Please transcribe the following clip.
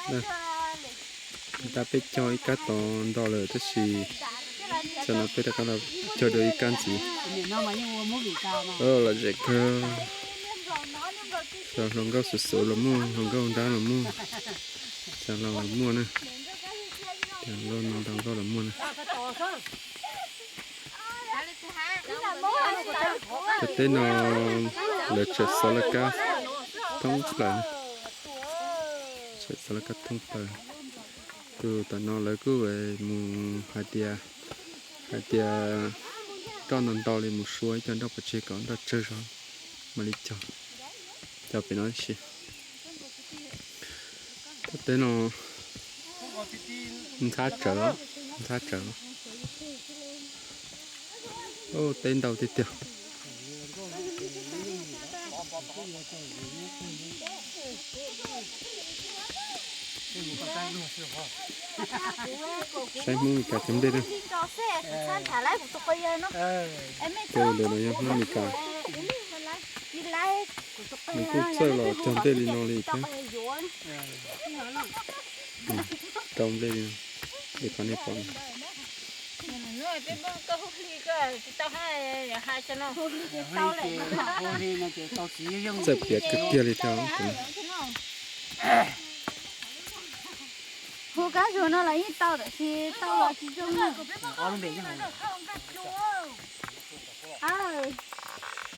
Tab peb cog ib kab tod ntau lawm tab sis tam no peb rov qab los cog dua ib kab ntxiv. Los zem kawg. Cov hluas nkauj xuv xuv los muaj, hluas nkauj nrab los muaj, cov laus los muaj na. Cov nkauj no ntau nkauj los muaj na. Cov teb no lawv tseem xov laj kab thoob plaws, tseem xov laj kab thoob plaws. Tus tom no lawv kuj mus hais tias, hais tias roj ntau ntau li mus sua ib co nroj pov tseg kom nroj tsawg zog mam li cog, cog pem no tib si. Cov teb no ntxhab tsawv, ntxhab tsawv. Teb ntau tiag tiag. Saib Hmoob Mes Kas cog nplej na. Tus ntawm no yog Hmoob Mes Kas. Nws kuj txawj los cog nplej li no li thiab. Rau nplej li no, li qhov nej pom no. Txawj piav kawg kiag li thiab. Hu kab zuag no los yeej tau tiam sis tau los tsis zoo na.